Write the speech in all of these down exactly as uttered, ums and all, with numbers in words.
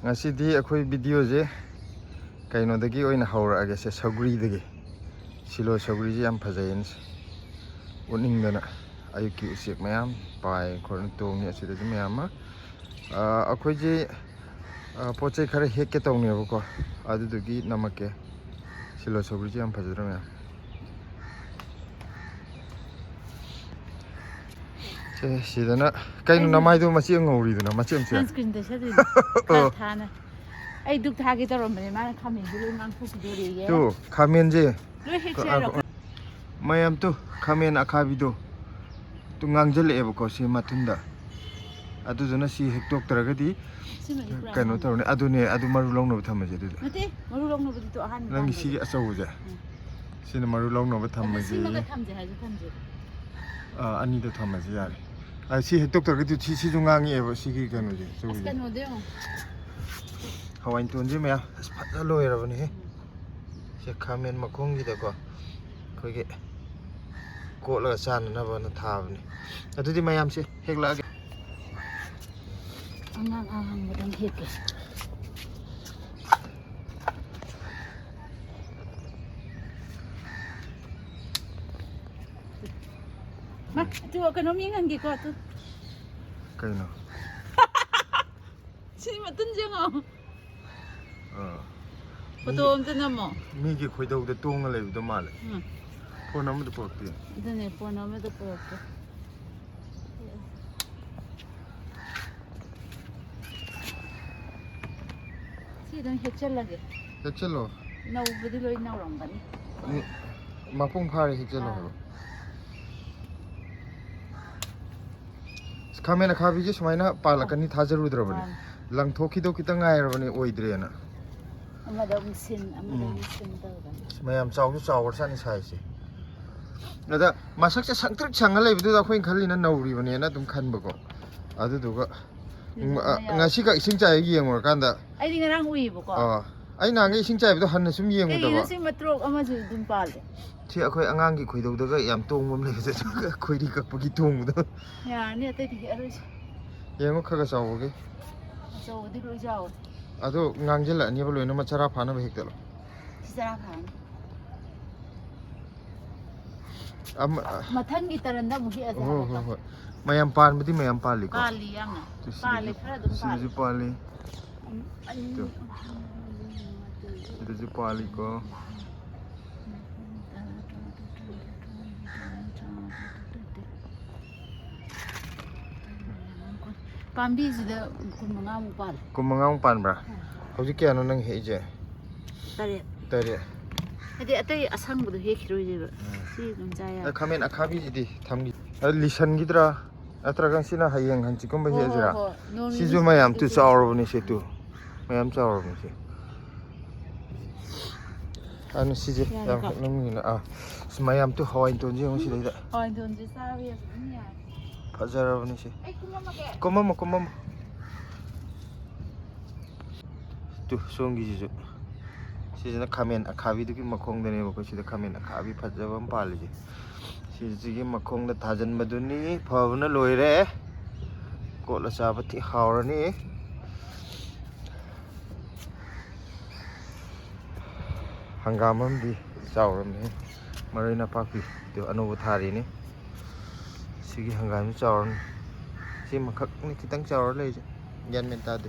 ꯉꯁꯤꯗꯤ ꯑꯩꯈꯣꯏ ꯚꯤꯗꯤꯑꯣꯁꯦ ꯀꯩꯅꯣꯗꯒꯤ ꯑꯣꯏꯅ ꯍꯧꯔꯛꯑꯒꯦꯁꯦ, ꯁꯧꯒ꯭ꯔꯤꯗꯒꯤ꯫ ꯁꯤꯂꯣ ꯁꯧꯒ꯭ꯔꯤꯁꯦ ꯌꯥꯝ ꯐꯖꯩꯌꯦꯅ ꯎꯠꯅꯤꯡꯗꯅ꯫ ꯑꯌꯨꯛꯀꯤ ꯎꯆꯦꯛ ꯃꯌꯥꯝ ꯄꯥꯏ ꯈꯣꯠꯅ ꯇꯣꯡꯉꯤ ꯑꯁꯤꯗꯁꯨ ꯃꯌꯥꯝ ꯑꯃ꯫ ꯑꯥ, ꯑꯩꯈꯣꯏꯁꯦ, ꯑꯥ, ꯄꯣꯠ ꯆꯩ ꯈꯔ ꯍꯦꯛꯀꯦ ꯇꯧꯅꯦꯕꯀꯣ, ꯑꯗꯨꯗꯨꯒꯤ ꯅꯝꯃꯛꯀꯦ꯫ ꯁꯤꯂꯣ ꯁꯧꯒ꯭ꯔꯤꯁꯦ ꯌꯥꯝ ꯐꯖꯗ꯭ꯔꯥ ꯃꯌꯥꯝ? ꯁꯦ, ꯁꯤꯗꯅ ꯀꯩꯅꯣ ꯅꯃꯥꯏꯗꯣ ꯃꯆꯦꯠ ꯑꯃ ꯉꯧꯔꯤꯗꯨꯅ, ꯃꯆꯦꯠ ꯃꯆꯦꯠ? Sunscreen ꯇꯩꯁꯜꯂꯤꯅꯦ꯫ ꯈꯔ ꯊꯥꯅ꯫ ꯑꯩ ꯙꯨꯞ ꯊꯥꯒꯦ ꯇꯧꯔꯝꯕꯅꯦ, ꯃꯥꯅ ꯈꯥꯃꯦꯟꯁꯦ ꯂꯣꯏ ꯉꯥꯡꯊꯣꯛꯈꯤꯗꯣꯔꯦꯌꯦ꯫ ꯇꯨ, ꯈꯥꯃꯦꯟꯁꯦ꯫ ꯂꯣꯏ ꯍꯦꯛꯁꯦ ꯍꯥꯏꯔꯣ? ꯃꯌꯥꯝ ꯇꯨ, ꯈꯥꯃꯦꯟ ꯑꯈꯥꯕꯤꯗꯣ꯫ ꯇꯨ ꯉꯥꯡꯖꯜꯂꯛꯑꯦꯕꯀꯣ ꯁꯤ ꯃꯊꯨꯟꯗ꯫ ꯑꯗꯨꯗꯨꯅ ꯁꯤ ꯍꯦꯛꯇꯣꯛꯇ꯭ꯔꯒꯗꯤ ꯁꯤꯃꯗꯤ ꯄꯨꯔꯥ ꯀꯩꯅꯣ ꯃꯥꯡꯉꯦ꯫ ꯇꯧꯔꯅꯤ꯫ ꯑꯗꯨꯅꯦ, ꯑꯗꯨ ꯃꯔꯨ ꯂꯧꯅꯕ ꯊꯝꯃꯁꯦ ꯑꯗꯨꯗꯤ꯫ ꯅꯠꯇꯦ, ꯃꯔꯨ ꯂꯧꯅꯕꯗꯤ ꯇꯣ ꯑꯍꯥꯟꯕ ꯅꯪꯒꯤ ꯄꯥꯝꯕꯗꯣ꯫ ꯁꯤꯒꯤ ꯑꯆꯧꯕꯁꯦ꯫ ꯎꯝ꯫ ꯁꯤꯅ ꯃꯔꯨ ꯂꯧꯅꯕ ꯑꯗꯨ ꯊꯝꯃꯁꯦ꯫ ꯁꯤꯃꯒ ꯊꯝꯁꯦ ꯍꯥꯏꯁꯨ ꯊꯝꯁꯦ꯫ ꯑꯥ, ꯑꯅꯤꯗꯣ ꯊꯝꯃꯁꯦ ꯌꯥꯔꯦ꯫ ꯑꯥ, ꯁꯤ ꯍꯦꯛꯇꯣꯛꯇ꯭ꯔꯒꯗꯤ ꯁꯤ, ꯁꯤꯁꯨ ꯉꯥꯡꯉꯛꯑꯦꯕ ꯁꯤꯒꯤ ꯀꯩꯅꯣꯁꯦ, ꯑꯁ, ꯑꯆꯧꯕꯁꯦ꯫ ꯀꯩꯅꯣꯗꯣ ꯌꯦꯡꯉꯣ꯫ ꯍꯋꯥꯏ ꯇꯣꯟꯁꯦ ꯃꯌꯥꯝ ꯑꯁ ꯐꯖ ꯂꯣꯏꯔꯕꯅꯦꯍꯦ꯫ ꯎꯝ꯫ ꯁꯦ ꯈꯥꯃꯦꯟ ꯃꯈꯣꯡꯒꯤꯗꯀꯣ ꯑꯩꯈꯣꯏꯒꯤ ꯀꯣꯠꯂꯒ ꯆꯥꯅꯅꯕꯅ ꯊꯥꯕꯅꯤ꯫ ꯑꯗꯨꯗꯤ ꯃꯌꯥꯝꯁꯦ ꯍꯦꯛꯂꯛꯑꯒꯦ꯫ ꯑꯉꯥꯡ ꯑꯉꯥꯡꯕꯗꯪ ꯍꯦꯛꯀꯦ꯫ ꯃꯥ, ꯑꯗꯨ ꯀꯩꯅꯣꯝ ꯌꯦꯡꯍꯟꯒꯦꯀꯣ, ꯑꯗꯨ꯫ ꯀꯩꯅꯣ? ꯁꯤ ꯃꯇꯨꯟꯁꯦ ꯌꯦꯡꯉꯣ꯫ ꯑꯥ꯫ ꯐꯣꯇꯣ ꯃꯤ-, ꯑꯝꯇ ꯅꯝꯃꯣ꯫ ꯃꯤꯒꯤ ꯈꯣꯏꯗꯧꯗ ꯇꯣꯡꯉ ꯂꯩꯕꯗꯣ ꯃꯥꯜꯂꯦ꯫ ꯎꯝ꯫ ꯐꯣꯟ ꯑꯃꯗ ꯄꯨꯔꯛꯇꯦ꯫ ꯑꯗꯨꯅꯦ, ꯐꯣꯟ ꯑꯃꯗ ꯄꯨꯔꯛꯇꯦ꯫ ꯁꯤ ꯑꯗꯨꯝ ꯍꯦꯛꯆꯜꯂꯒꯦ꯫ ꯍꯦꯛꯆꯜꯂꯣ꯫ ꯅꯧꯕꯗꯤ ꯂꯣꯏ ꯅꯧꯔꯝꯒꯅꯤ꯫ ꯎꯝ, ꯃꯄꯨꯡ ꯐꯥꯔꯦ, ꯍꯦꯛꯆꯜꯂꯣ ꯑꯥ꯫ ꯍꯥꯏꯕ꯫ ꯈꯥꯃꯦꯟ ꯑꯈꯥꯕꯤꯁꯦ ꯁꯨꯃꯥꯏꯅ ꯄꯥꯜꯂꯛꯀꯅꯤ ꯊꯥꯖꯔꯨꯗ꯭ꯔꯕꯅꯤ꯫ ꯃꯥꯅꯤ꯫ ꯂꯪꯊꯣꯛꯈꯤꯗꯧ ꯈꯤꯇꯪ ꯉꯥꯏꯔꯕꯅꯤ, ꯑꯣꯏꯗ꯭ꯔꯦꯅ꯫ ꯑꯃꯗ ꯑꯃꯨꯛ ꯁꯤꯟ, ꯑꯃꯗ ꯎꯝ꯫ ꯑꯃꯨꯛ ꯁꯤꯟ ꯇꯧꯗꯅ꯫ ꯃꯌꯥꯝ ꯆꯥꯎꯁꯨ ꯆꯥꯎꯈ꯭ꯔꯖꯥꯠꯅꯤ ꯁꯥꯏꯖꯁꯦ꯫ ꯑꯗ ꯃꯁꯛꯁꯦ ꯁꯪꯇ꯭ꯔꯤꯛ ꯁꯪꯉ ꯂꯩꯕꯗꯨꯗ ꯑꯩꯈꯣꯏꯅ ꯈꯜꯂꯤꯅ ꯅꯧꯔꯤꯕꯅꯦꯅ ꯑꯗꯨꯝ ꯈꯟꯕꯀꯣ꯫ ꯑꯗꯨꯗꯨꯒ, ꯎꯝ, ꯑꯗꯨꯗꯨꯅ ꯑ, ꯌꯥꯎ-, ꯉꯁꯤꯈꯛ ꯏꯁꯤꯡ ꯆꯥꯏꯔ ꯌꯦꯡꯉꯨꯔꯀꯥꯟꯗ꯫ ꯑꯩꯗꯤ ꯉꯔꯥꯡ ꯎꯏꯌꯦꯕꯀꯣ꯫ ꯑꯥ, ꯑꯩ ꯅꯍꯥꯟꯒꯩ ꯏꯁꯤꯡ ꯆꯥꯏꯕꯗꯣ ꯍꯟꯅ ꯁꯨꯝ ꯌꯦꯡꯉꯨꯗꯕ꯫ ꯀꯩꯒꯤꯅꯣ ꯁꯤ ꯃꯇ꯭ꯔꯣꯛ ꯑꯃꯁꯨ ꯑꯗꯨꯝ ꯄꯥꯜꯂꯦ? ꯁꯤ ꯑꯩꯈꯣꯏ ꯑꯉꯥꯡꯒꯤ ꯈꯣꯏꯗꯧꯗꯒ ꯌꯥꯝ ꯇꯣꯡꯕ ꯑꯃ ꯂꯩꯕꯁꯦ, ꯈꯣꯏꯔꯤ ꯀꯛꯄꯒꯤ ꯇꯣꯡꯕꯗꯣ꯫ ꯌꯥꯔꯅꯤ, ꯑꯇꯩꯗꯤ ꯍꯦꯛꯑꯔꯣꯏꯁꯦ꯫ ꯌꯦꯡꯉꯣ ꯈꯔ ꯈꯔ ꯆꯥꯎꯕꯒꯤ꯫ ꯑꯆꯧꯕꯗꯤ ꯂꯣꯏ ꯆꯥꯎꯋꯦ꯫ ꯑꯗꯣ ꯉꯥꯡꯁꯤꯜꯂꯛꯑꯅꯦꯕ ꯂꯣꯏꯅꯃꯛ ꯆꯔꯥ ꯐꯥꯅꯕ ꯍꯦꯛꯇ꯫ ꯁꯤ ꯆꯔꯥ ꯐꯥꯅꯤ꯫ ꯑꯃ- ꯃꯊꯪꯒꯤ ꯇꯔꯟꯗ ꯑꯃꯨꯛ ꯍꯦꯛꯑꯁꯦ ꯍꯣꯏ ꯍꯥꯏꯕꯀꯣ꯫ ꯍꯣꯏ ꯍꯣꯏ, ꯃꯌꯥꯝ ꯄꯥꯟꯕꯗꯤ ꯃꯌꯥꯝ ꯄꯥꯜꯂꯤꯀꯣ꯫ ꯄꯥꯜꯂꯤ ꯌꯥꯝꯅ꯫ ꯇꯨ ꯁꯤꯗꯁꯨ- ꯄꯥꯜꯂꯦ, ꯈꯔ ꯑꯗꯨꯝ ꯄꯥꯜꯂꯤ꯫ ꯁꯤꯗꯁꯨ ꯄꯥꯜꯂꯤ꯫ ꯑꯅꯤ- ꯇꯨ꯫ ꯁꯤꯗꯁꯨ ꯄꯥꯜꯂꯤꯀꯣ꯫ ꯄꯥꯝꯕꯤꯁꯤꯗ ꯀꯨꯟ ꯃꯉꯥꯃꯨꯛ ꯄꯥꯜꯂꯦ꯫ ꯀꯨꯟ ꯃꯉꯥꯃꯨꯛ ꯄꯥꯟꯕ꯭ꯔꯥ? ꯍꯧꯖꯤꯛ ꯀꯌꯥꯅꯣ ꯅꯪ ꯍꯦꯛꯏꯁꯦ? ꯇꯔꯦꯠ꯫ ꯇꯔꯦꯠ꯫ ꯍꯥꯏꯗꯤ ꯑꯇꯩ ꯑꯁꯪꯕꯗꯣ ꯍꯦꯛꯈꯤꯔꯣꯏꯁꯦꯕ꯫ ꯁꯤ ꯑꯗꯨꯝ ꯆꯥ ꯌꯥꯏ꯫ ꯑ, ꯈꯥꯃꯦꯟ ꯑꯈꯥꯕꯤꯁꯤꯗꯤ ꯊꯝꯈꯤ꯫ ꯑ, ꯂꯤꯁꯟꯈꯤꯗ꯭ꯔꯥ? ꯅꯠꯇ꯭ꯔꯒ ꯁꯤꯅ ꯍꯌꯦꯡ ꯍꯪꯆꯤꯠꯀꯨꯝꯕ ꯍꯣꯏ, ꯍꯣꯏ, ꯍꯦꯛꯑꯁꯤꯔꯥ? ꯍꯣꯏ꯫ ꯅꯣꯡ ꯅꯤꯅꯤ ꯁꯤꯁꯨ ꯃꯌꯥꯝ ꯇꯨ ꯁꯤꯁꯨ ꯆꯥꯎꯔꯕꯅꯤ ꯁꯤ ꯇꯨ꯫ ꯃꯌꯥꯝ ꯆꯥꯎꯔꯕꯅꯤ ꯁꯤ꯫ ꯑꯗꯨꯅ ꯁꯤꯁꯦ ꯌꯥꯝ ꯌꯥꯔꯦꯀꯣ꯫ ꯅꯣꯛꯅꯤꯡꯉꯤꯅ꯫ ꯑꯥ꯫ ꯑꯁ, ꯃꯌꯥꯝ ꯇꯨ ꯍꯋꯥꯏ ꯇꯣꯟꯁꯤ ꯌꯦꯡꯉꯨ ꯁꯤꯗꯩꯗ꯫ ꯍꯋꯥꯏ ꯇꯣꯟꯁꯤ ꯆꯥꯕ ꯌꯥꯝ ꯑꯗꯨꯝ ꯌꯥꯏ꯫ ꯐꯖꯔꯕꯅꯤ ꯁꯤ꯫ ꯑꯩ ꯀꯨꯝꯃꯝꯃꯒꯦ꯫ ꯀꯨꯝꯃꯝꯃꯣ, ꯀꯨꯝꯃꯝꯃꯣ꯫ ꯇꯨ, ꯁꯣꯝꯒꯤꯁꯤꯁꯨ꯫ ꯁꯤꯁꯤꯅ ꯈꯥꯃꯦꯟ ꯑꯈꯥꯕꯤꯗꯨꯒꯤ ꯃꯈꯣꯡꯗꯅꯦꯕꯀꯣ꯫ ꯁꯤꯗ ꯈꯥꯃꯦꯟ ꯑꯈꯥꯕꯤ ꯐꯖꯕ ꯑꯃ ꯄꯥꯜꯂꯤꯁꯦ꯫ ꯁꯤꯁꯤꯒꯤ ꯃꯈꯣꯡꯗ ꯊꯥꯖꯤꯟꯕꯗꯨꯅꯤ꯫ ꯐꯕꯅ ꯂꯣꯏꯔꯦ꯫ ꯀꯣꯠꯂ ꯆꯥꯕ ꯊꯤ ꯍꯥꯎꯔꯅꯤ꯫ ꯍꯪꯒꯥꯝ ꯑꯃꯗꯤ ꯆꯥꯎꯔꯝꯃꯦ꯫ ꯃꯔꯣꯏ ꯅꯄꯥꯛꯄꯤꯗꯨ ꯑꯅꯧꯕ ꯊꯥꯔꯤꯅꯤ꯫ ꯁꯤꯒꯤ ꯍꯪꯒꯥꯝꯁꯤ ꯆꯥꯎꯔꯅꯤ꯫ ꯁꯤ ꯑꯃꯈꯛꯅꯤ ꯈꯤꯇꯪ ꯆꯥꯎꯔ ꯂꯩꯔꯤꯁꯦ꯫ ꯒ꯭ꯌꯥꯟ ꯃꯦꯟ ꯇꯥꯗꯦ꯫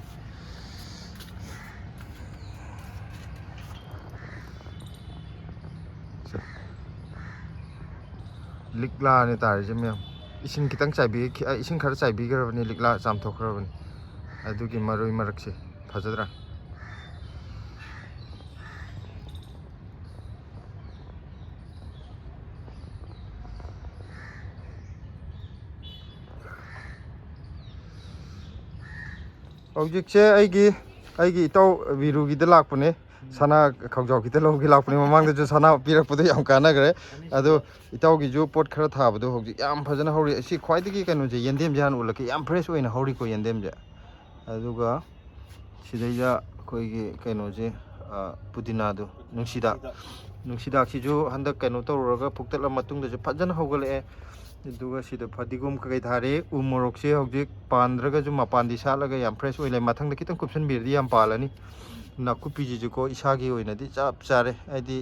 ꯂꯤꯛꯂꯥꯅꯦ ꯇꯥꯔꯤꯁꯦ ꯃꯌꯥꯝ꯫ ꯏꯁꯤꯡ ꯈꯤꯇꯪ ꯆꯥꯏꯕꯤ-, ꯈꯤ-, ꯏꯁꯤꯡ ꯈꯔ ꯆꯥꯏꯕꯤꯈ꯭ꯔꯕꯅꯤ, ꯂꯤꯛꯂꯥ ꯆꯥꯝꯊꯣꯛꯈ꯭ꯔꯕꯅꯤ꯫ ꯑꯗꯨꯒꯤ ꯃꯔꯣꯏ ꯃꯔꯛꯁꯦ ꯐꯖꯗ꯭ꯔꯥ? ꯍꯧꯖꯤꯛꯁꯦ ꯑꯩꯒꯤ, ꯑꯩꯒꯤ ꯏꯇꯥꯎ ꯕꯤꯔꯨꯒꯤꯗ ꯂꯥꯛꯄꯅꯦ꯫ ꯁꯅꯥ ꯈꯧꯖꯥꯎ ꯈꯤꯇ ꯂꯧꯒꯦ ꯂꯥꯛꯄꯅꯦ꯫ ꯃꯃꯥꯡꯗꯁꯨ ꯁꯅꯥ ꯄꯤꯔꯛꯄꯗꯣ ꯌꯥꯝ ꯀꯥꯟꯅꯈ꯭ꯔꯦ꯫ ꯑꯗꯣ ꯏꯇꯥꯎꯒꯤꯁꯨ ꯄꯣꯠ ꯈꯔ ꯊꯥꯕꯗꯣ ꯍꯧꯖꯤꯛ ꯌꯥꯝ ꯐꯖꯅ ꯍꯧꯔꯤ꯫ ꯑꯁꯤ ꯈ꯭ꯋꯥꯏꯗꯒꯤ ꯀꯩꯅꯣꯁꯦ ꯌꯦꯟꯗꯦꯝꯁꯦ ꯍꯥꯟꯅ ꯎꯠꯂꯛꯀꯦ꯫ ꯌꯥꯝ fresh ꯑꯣꯏꯅ ꯍꯧꯔꯤꯀꯣ ꯌꯦꯟꯗꯦꯝꯁꯦ꯫ ꯑꯗꯨꯒ ꯁꯤꯗꯩꯗ ꯑꯩꯈꯣꯏꯒꯤ ꯀꯩꯅꯣꯁꯦ, ꯑ, ꯄꯨꯗꯤꯅꯥꯗꯣ, ꯅꯨꯡꯁꯤꯗꯥꯛ꯫ ꯅꯨꯡꯁꯤꯗꯥꯛꯁꯤꯁꯨ ꯍꯟꯗꯛ ꯀꯩꯅꯣ ꯇꯧꯔꯨꯔꯒ ꯐꯨꯛꯇꯠꯂ ꯃꯇꯨꯡꯗꯁꯨ ꯐꯖꯅ ꯍꯧꯒꯠꯂꯛꯑꯦ꯫ ꯑꯗꯨꯒ ꯁꯤꯗ ꯐꯗꯤꯒꯣꯝ ꯀꯩꯀꯩ ꯊꯥꯔꯦ꯫ ꯎ ꯃꯣꯔꯣꯛꯁꯦ ꯍꯧꯖꯤꯛ ꯄꯥꯟꯗ꯭ꯔꯒꯁꯨ ꯃꯄꯥꯟꯗꯤ ꯁꯥꯠꯂꯒ ꯌꯥꯝ ꯐ꯭ꯔꯦꯁ ꯑꯣꯏ ꯂꯩ꯫ ꯃꯊꯪꯗ ꯈꯤꯇꯪ ꯀꯨꯞꯁꯟꯕꯤꯔꯗꯤ ꯌꯥꯝ ꯄꯥꯜꯂꯅꯤ꯫ ꯅꯥꯀꯨꯞꯄꯤꯁꯤꯁꯨꯀꯣ ꯏꯁꯥꯒꯤ ꯑꯣꯏꯅꯗꯤ ꯆꯞ ꯆꯥꯔꯦ, ꯍꯥꯏꯗꯤ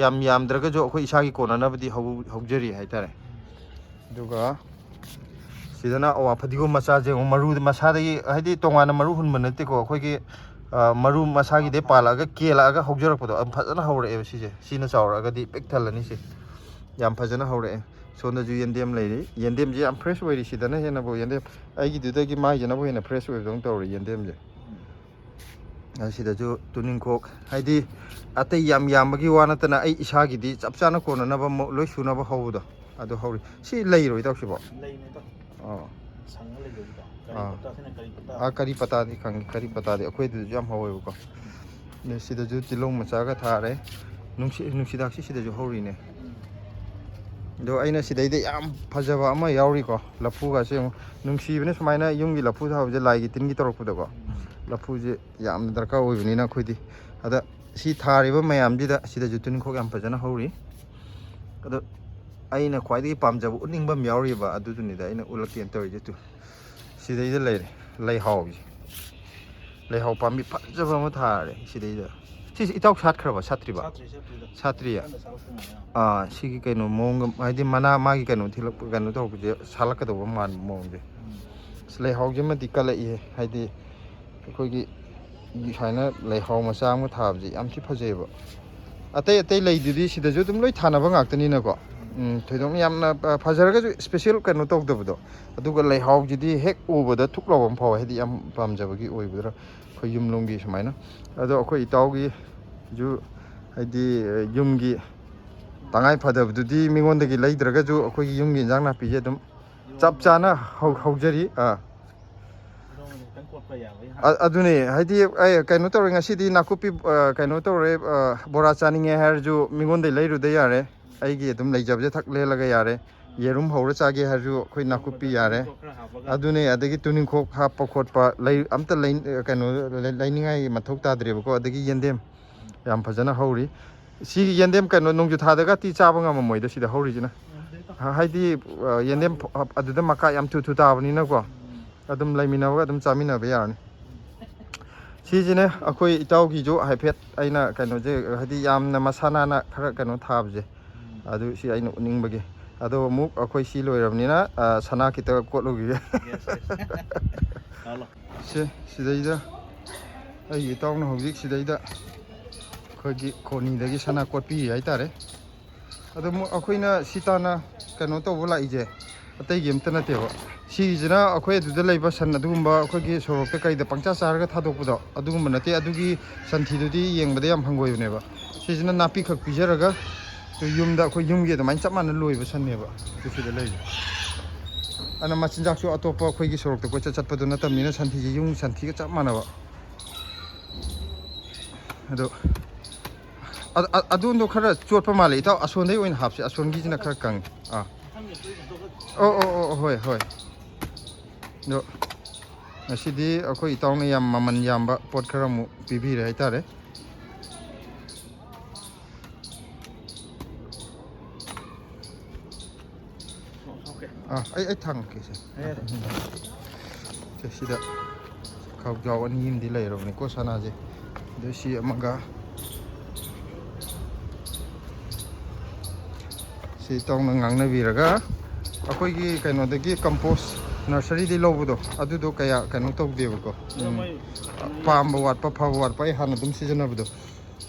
ꯌꯥꯝ ꯌꯥꯝꯗ꯭ꯔꯒꯁꯨ ꯑꯩꯈꯣꯏ ꯏꯁꯥꯒꯤ ꯀꯣꯟꯅꯅꯕꯗꯤ ꯍꯧ- ꯍꯧꯖꯔꯤ ꯍꯥꯏꯇꯥꯔꯦ꯫ ꯑꯗꯨꯒ ꯁꯤꯗꯅ ꯑꯋꯥ ꯐꯗꯤꯒꯣꯝ ꯃꯆꯥꯁꯦ ꯑꯃꯨꯛ ꯃꯔꯨ ꯃꯁꯥꯗꯒꯤ, ꯍꯥꯏꯗꯤ ꯇꯣꯉꯥꯟꯅ ꯃꯔꯨ ꯍꯨꯟꯕ ꯅꯠꯇꯦꯀꯣ, ꯑꯩꯈꯣꯏꯒꯤ ꯃꯔꯨ ꯃꯁꯥꯒꯤꯗꯩ ꯄꯥꯜꯂꯛꯑꯒ ꯀꯦꯜꯂꯛꯑꯒ ꯍꯧꯖꯔꯛꯄꯗꯣ ꯌꯥꯝ ꯐꯖꯅ ꯍꯧꯔꯛꯑꯦꯕ꯫ ꯁꯤꯁꯦ, ꯁꯤꯅ ꯆꯥꯎꯔꯛꯑꯒꯗꯤ ꯄꯤꯛ ꯊꯜꯂꯅꯤ꯫ ꯁꯤ ꯌꯥꯝ ꯐꯖꯅ ꯍꯧꯔꯛꯑꯦ꯫ ꯁꯣꯝꯗꯁꯨ ꯌꯦꯟꯗꯦꯝ ꯂꯩꯔꯤ꯫ ꯌꯦꯟꯗꯦꯝꯁꯦ ꯌꯥꯝ ꯐ꯭ꯔꯦꯁ ꯑꯣꯏꯔꯤ꯫ ꯁꯤꯗꯅ ꯍꯦꯟꯅꯕꯨ ꯌꯦꯟꯗꯦꯝ, ꯑꯩꯒꯤꯗꯨꯗꯒꯤ ꯃꯥꯒꯤꯁꯤꯅꯕꯨ ꯍꯦꯟꯅ ꯐ꯭ꯔꯦꯁ ꯑꯣꯏꯕꯗꯧꯅ ꯇꯧꯔꯤ ꯌꯦꯟꯗꯦꯝꯁꯦ꯫ ꯑꯁꯤꯗꯁꯨ ꯇꯨꯅꯤꯡꯈꯣꯛ, ꯍꯥꯏꯗꯤ ꯑꯇꯩ ꯌꯥꯝ ꯌꯥꯝꯕꯒꯤ ꯋꯥ ꯅꯠꯇꯅ ꯑꯩ ꯏꯁꯥꯒꯤꯗꯤ ꯆꯞ ꯆꯥꯅ ꯀꯣꯟꯅꯅꯕ ꯃꯑꯣ-, ꯂꯣꯏ ꯁꯨꯅꯕ ꯍꯧꯕꯗꯣ ꯑꯗꯨ ꯍꯧꯔꯤ꯫ ꯁꯤ ꯂꯩꯔꯣ ꯏꯇꯥꯎꯁꯤꯕꯣ? ꯂꯩꯅꯦ ꯏꯇꯥꯎ꯫ ꯑꯣ꯫ ꯁꯪꯉ ꯂꯩꯕꯗꯨꯗ꯫ ꯀꯔꯤ ꯑꯥ꯫ ꯄꯇꯥꯁꯤꯅ ꯀꯔꯤ ꯄꯇꯥ? ꯑꯥ, ꯀꯔꯤ ꯄꯇꯥꯗꯤ ꯈꯪꯉꯤ, ꯀꯔꯤ ꯄꯇꯥꯗꯤ ꯑꯩꯈꯣꯏꯗꯁꯨ ꯌꯥꯝ ꯍꯧꯋꯦꯕꯀꯣ꯫ ꯑꯗꯨ ꯁꯤꯗꯁꯨ ꯇꯤꯜꯍꯧ ꯃꯆꯥꯒ ꯊꯥꯔꯦ꯫ ꯅꯨꯡꯁꯤ-, ꯅꯨꯡꯁꯤꯗꯥꯛꯁꯤ ꯁꯤꯗꯁꯨ ꯍꯧꯔꯤꯅꯦ꯫ ꯑꯗꯣ ꯑꯩꯅ ꯁꯤꯗꯩꯗ ꯌꯥꯝ ꯐꯖꯕ ꯑꯃ ꯌꯥꯎꯔꯤꯀꯣ, ꯂꯐꯨꯒꯁꯦ ꯑꯃꯨꯛ ꯅꯨꯡꯁꯤꯕꯅ ꯁꯨꯃꯥꯏꯅ ꯌꯨꯝꯒꯤ ꯂꯐꯨ ꯊꯥꯕꯁꯦ ꯂꯥꯏꯒꯤ ꯇꯤꯟꯒꯤ ꯇꯧꯔꯛꯄꯗꯀꯣ, ꯂꯐꯨꯁꯦ ꯌꯥꯝꯅ ꯗꯔꯀꯥꯔ ꯑꯣꯏꯕꯅꯤꯅ ꯑꯩꯈꯣꯏꯗꯤ꯫ ꯑꯗ ꯁꯤ ꯊꯥꯔꯤꯕ ꯃꯌꯥꯝꯁꯤꯗ ꯁꯤꯗꯁꯨ ꯇꯨꯅꯤꯡꯈꯣꯛ ꯌꯥꯝ ꯐꯖꯅ ꯍꯧꯔꯤ꯫ ꯑꯗꯣ ꯑꯩꯅ ꯈ꯭ꯋꯥꯏꯗꯒꯤ ꯄꯥꯝꯖꯕ ꯎꯠꯅꯤꯡꯕ ꯑꯃ ꯌꯥꯎꯔꯤꯕ, ꯑꯗꯨꯗꯨꯅꯤꯗ ꯑꯩꯅ ꯎꯠꯂꯛꯀꯦꯅ ꯇꯧꯔꯤꯁꯦ꯫ ꯇꯨ, ꯁꯤꯗꯩꯗ ꯂꯩꯔꯦ ꯂꯩꯍꯥꯎꯁꯦ꯫ ꯂꯩꯍꯥꯎ ꯄꯥꯝꯕꯤ ꯐꯖꯕ ꯑꯃ ꯊꯥꯔꯦ ꯁꯤꯗꯩꯗ꯫ ꯁꯤꯁꯦ ꯏꯇꯥꯎ ꯁꯥꯠꯈ꯭ꯔꯕ, ꯁꯥꯠꯇ꯭ꯔꯤꯕ? ꯁꯥꯠꯇ꯭ꯔꯤ, ꯁꯥꯠꯇ꯭ꯔꯤꯗ꯫ ꯁꯥꯠꯇ꯭ꯔꯤꯌꯦ? ꯀꯟꯅ ꯁꯥꯠꯂꯛꯄ ꯃꯌꯥꯝ꯫ ꯑꯥ, ꯁꯤꯒꯤ ꯀꯩꯅꯣ ꯃꯑꯣꯡꯒ, ꯍꯥꯏꯗꯤ ꯃꯅꯥ ꯃꯥꯒꯤ ꯀꯩꯅꯣ ꯊꯤꯂꯛꯄ, ꯀꯩꯅꯣ ꯇꯧꯔꯛꯄꯁꯦ ꯁꯥꯠꯂꯛꯀꯗꯧꯕ ꯃꯥꯟꯕ ꯃꯑꯣꯡꯁꯦ꯫ ꯎꯝ꯫ ꯑꯁ, ꯂꯩꯍꯥꯎꯁꯤꯃꯗꯤ ꯀꯜꯂꯛꯏꯍꯦ, ꯍꯥꯏꯗꯤ ꯑꯩꯈꯣꯏꯒꯤ ꯁꯨꯃꯥꯏꯅ ꯂꯩꯍꯥꯎ ꯃꯆꯥ ꯑꯃ ꯊꯥꯕꯁꯦ ꯌꯥꯝ ꯊꯤ ꯐꯖꯩꯌꯦꯕ꯫ ꯑꯇꯩ ꯑꯇꯩ ꯂꯩꯗꯨꯗꯤ ꯁꯤꯗꯁꯨ ꯑꯗꯨꯝ ꯂꯣꯏ ꯊꯥꯅꯕ ꯉꯥꯛꯇꯅꯤꯅꯀꯣ꯫ ꯎꯝ, ꯊꯣꯏꯗꯣꯛꯅ ꯌꯥꯝꯅ, ꯑ, ꯐꯖꯔꯒꯁꯨ ꯏꯁꯄꯦꯁꯦꯜ ꯀꯩꯅꯣ ꯇꯧꯗꯕꯗꯣ꯫ ꯑꯗꯨꯒ ꯂꯩꯍꯥꯎꯁꯤꯗꯤ ꯍꯦꯛ ꯎꯕꯗ ꯊꯨꯛ ꯂꯥꯎꯕ ꯑꯃ ꯐꯥꯎꯋꯦ, ꯍꯥꯏꯗꯤ ꯌꯥꯝ ꯄꯥꯝꯖꯕꯒꯤ ꯑꯣꯏꯕꯗꯨꯔ ꯑꯩꯈꯣꯏ ꯌꯨꯝꯂꯣꯝꯒꯤ ꯁꯨꯃꯥꯏꯅ꯫ ꯑꯗꯣ ꯑꯩꯈꯣꯏ ꯏꯇꯥꯎꯒꯤꯁꯨ ꯍꯥꯏꯗꯤ, ꯑ, ꯌꯨꯝꯒꯤ ꯇꯉꯥꯏ ꯐꯗꯕꯗꯨꯗꯤ ꯃꯤꯉꯣꯟꯗꯒꯤ ꯂꯩꯗ꯭ꯔꯒꯁꯨ ꯑꯩꯈꯣꯏꯒꯤ ꯌꯨꯝꯒꯤ ꯏꯟꯖꯥꯡ ꯅꯥꯄꯤꯁꯦ ꯑꯗꯨꯝ ꯆꯞ ꯆꯥꯅ ꯍꯧ-, ꯍꯧꯖꯔꯤ꯫ ꯑꯥ꯫ ꯑꯗꯣꯝꯗ ꯈꯤꯇꯪ ꯀꯣꯠꯄ ꯌꯥꯕ ꯑꯩ ꯑ-, ꯍꯥꯞꯀꯦ꯫ ꯑꯗꯨꯅꯦ, ꯍꯥꯏꯗꯤ ꯑꯩ ꯀꯩꯅꯣ ꯇꯧꯔꯦ ꯉꯁꯤꯗꯤ ꯅꯥꯀꯨꯞꯄꯤ, ꯑ, ꯀꯩꯅꯣ ꯇꯧꯔꯦ, ꯑ, ꯕꯣꯔꯥ ꯆꯥꯅꯤꯡꯉꯦ ꯍꯥꯏꯔꯁꯨ ꯃꯤꯉꯣꯟꯗꯩ ꯂꯩꯔꯨꯗ ꯌꯥꯔꯦ꯫ ꯑꯩꯒꯤ ꯑꯗꯨꯝ ꯂꯩꯖꯕꯁꯦ ꯊꯛ ꯂꯦꯜꯂꯒ ꯌꯥꯔꯦ꯫ ꯌꯦꯔꯨꯝ ꯍꯧꯔ ꯆꯥꯒꯦ ꯍꯥꯏꯔꯁꯨ ꯑꯩꯈꯣꯏ ꯅꯥꯀꯨꯞꯄꯤ ꯌꯥꯔꯦ꯫ ꯇꯨꯅꯤꯡꯈꯣꯛ ꯈꯔ ꯍꯥꯞꯄꯒ꯫ ꯑꯗꯨꯅꯦ, ꯑꯗꯒꯤ ꯇꯨꯅꯤꯡꯈꯣꯛ ꯍꯥꯞꯄ ꯈꯣꯠꯄ ꯂꯩ-, ꯑꯝꯇ ꯂꯩ-, ꯀꯩꯅꯣ ꯂꯩ-, ꯂꯩꯅꯤꯡꯉꯥꯏ ꯃꯊꯧ ꯇꯥꯗ꯭ꯔꯦꯕꯀꯣ꯫ ꯑꯗꯒꯤ ꯌꯦꯟꯗꯦꯝ ꯌꯥꯝ ꯐꯖꯅ ꯍꯧꯔꯤ꯫ ꯁꯤꯒꯤ ꯌꯦꯟꯗꯦꯝ ꯀꯩꯅꯣ ꯅꯣꯡꯖꯨ ꯊꯥꯗꯒꯗꯤ ꯆꯥꯕ ꯉꯝꯃꯝꯃꯣꯏꯗ ꯁꯤꯗ ꯍꯧꯔꯤꯁꯤꯅ꯫ ꯉꯝꯗꯦꯗ꯫ ꯍꯥꯏꯗꯤ, ꯑ, ꯌꯦꯟꯗꯦꯝ ꯐ-, ꯑꯗꯨꯗ ꯃꯀꯥ ꯌꯥꯝ ꯊꯨ ꯊꯨ ꯇꯥꯕꯅꯤꯅꯀꯣ, ꯑꯗꯨꯝ ꯂꯩꯃꯤꯟꯅꯕꯒ ꯑꯗꯨꯝ ꯆꯥꯃꯤꯟꯅꯕ ꯌꯥꯔꯅꯤ꯫ ꯁꯤꯁꯤꯅꯦ ꯑꯩꯈꯣꯏ ꯏꯇꯥꯎꯒꯤꯁꯨ ꯍꯥꯏꯐꯦꯠ ꯑꯩꯅ ꯀꯩꯅꯣꯁꯦ, ꯍꯥꯏꯗꯤ ꯌꯥꯝꯅ ꯃꯁꯥ ꯅꯥꯟꯅ ꯈꯔ ꯀꯩꯅꯣ ꯊꯥꯕꯁꯦ, ꯑꯗꯨ ꯁꯤ ꯑꯩꯅ ꯎꯠꯅꯤꯡꯕꯒꯤ꯫ ꯑꯗꯣ ꯑꯃꯨꯛ ꯑꯩꯈꯣꯏ ꯁꯤ ꯂꯣꯏꯔꯕꯅꯤꯅ, ꯑ, ꯁꯅꯥ ꯈꯤꯇ ꯀꯣꯠꯂꯨꯈꯤꯒꯦ꯫ Yes, yes. ꯂꯥꯛꯑꯣ, ꯂꯥꯛꯑꯣ꯫ ꯁꯦ, ꯁꯤꯗꯩꯗ ꯑꯩꯒꯤ ꯏꯇꯥꯎꯅ ꯍꯧꯖꯤꯛ ꯁꯤꯗꯩꯗ ꯑꯩꯈꯣꯏꯒꯤ ꯈꯣꯅꯤꯗꯒꯤ ꯁꯅꯥ ꯀꯣꯠꯄꯤ ꯍꯥꯏꯇꯥꯔꯦ꯫ ꯑꯗꯣ ꯃꯨ-, ꯑꯩꯈꯣꯏꯅ ꯁꯤ ꯇꯥꯅ ꯀꯩꯅꯣ ꯇꯧꯕ ꯂꯥꯛꯏꯁꯦ ꯑꯇꯩꯒꯤ ꯑꯝꯇ ꯅꯠꯇꯦꯕ꯫ ꯁꯤꯒꯤꯁꯤꯅ ꯑꯩꯈꯣꯏ ꯑꯗꯨꯗ ꯂꯩꯕ ꯁꯟ ꯑꯗꯨꯒꯨꯝꯕ ꯑꯩꯈꯣꯏꯒꯤ ꯁꯣꯔꯣꯛꯇ ꯀꯩꯗ ꯄꯪꯆꯥ ꯆꯥꯔꯒ ꯊꯥꯗꯣꯛꯄꯗꯣ ꯑꯗꯨꯒꯨꯝꯕ ꯅꯠꯇꯦ꯫ ꯑꯗꯨꯒꯤ ꯁꯟꯊꯤꯗꯨꯗꯤ ꯌꯦꯡꯕꯗ ꯌꯥꯝ ꯍꯪꯒꯣꯏꯕꯅꯦꯕ꯫ ꯁꯤꯁꯤꯅ ꯅꯥꯄꯤꯈꯛ ꯄꯤꯖꯔꯒ ꯌꯨꯝꯗ, ꯑꯩꯈꯣꯏ ꯌꯨꯝꯒꯤ ꯑꯗꯨꯃꯥꯏꯅ ꯆꯞ ꯃꯥꯟꯅ ꯂꯣꯏꯕ ꯁꯟꯅꯦꯕ꯫ ꯑꯗꯨ ꯁꯤꯗ ꯂꯩꯔꯤꯁꯦ꯫ ꯑꯗꯨꯅ ꯃꯆꯤꯟꯖꯥꯛꯁꯨ ꯑꯇꯣꯞꯄ ꯑꯩꯈꯣꯏꯒꯤ ꯁꯣꯔꯣꯛꯇ ꯀꯣꯏꯆꯠ ꯆꯠꯄꯗꯣ ꯅꯠꯇꯕꯅꯤꯅ ꯁꯟꯊꯤꯁꯦ ꯌꯨꯝ ꯁꯟꯊꯤꯒ ꯆꯞ ꯃꯥꯟꯅꯕ꯫ ꯑꯗꯣ ꯑ-, ꯑ-, ꯑꯗꯣꯝꯗꯣ ꯈꯔ ꯆꯣꯠꯄ ꯃꯥꯜꯂꯦ ꯏꯇꯥꯎ, ꯑꯁꯣꯟꯗꯩ ꯑꯣꯏꯅ ꯍꯥꯞꯁꯦ, ꯑꯁꯣꯟꯒꯤꯁꯤꯅ ꯈꯔ ꯀꯪꯉꯦ꯫ ꯑꯥ꯫ ꯑꯣ, ꯑꯣ, ꯑꯣ, ꯍꯣꯏ, ꯍꯣꯏ꯫ ꯑꯗꯣ ꯉꯁꯤꯗꯤ ꯑꯩꯈꯣꯏ ꯏꯇꯥꯎꯅ ꯌꯥꯝ ꯃꯃꯜ ꯌꯥꯝꯕ ꯄꯣꯠ ꯈꯔ ꯑꯃꯨꯛ ꯄꯤꯕꯤꯔꯦ ꯍꯥꯏꯇꯥꯔꯦ꯫ ꯑꯥ, ꯑꯩ, ꯑꯩ ꯊꯥꯡꯉꯛꯀꯦ ꯁꯦ꯫ ꯁꯦ, ꯁꯤꯗ ꯈꯥꯎꯖꯥꯎ ꯑꯅꯤ ꯑꯃꯗꯤ ꯂꯩꯔꯕꯅꯤꯀꯣ ꯁꯅꯥꯁꯦ꯫ ꯑꯗꯨ ꯁꯤ ꯑꯃꯒ ꯁꯤ ꯏꯇꯥꯎꯅ ꯉꯥꯡꯅꯕꯤꯔꯒ ꯑꯩꯈꯣꯏꯒꯤ ꯀꯩꯅꯣꯗꯒꯤ compost nurseryꯗꯒꯤ ꯂꯧꯕꯗꯣ ꯑꯗꯨꯗꯣ ꯀꯌꯥ ꯀꯩꯅꯣ ꯇꯧꯗꯦꯕꯀꯣ꯫ ꯎꯝ꯫ ꯄꯥꯝꯕ ꯋꯥꯠꯄ, ꯐꯕ ꯋꯥꯠꯄ ꯑꯩ ꯍꯥꯟꯅ ꯑꯗꯨꯝ ꯁꯤꯖꯤꯟꯅꯕꯗꯣ꯫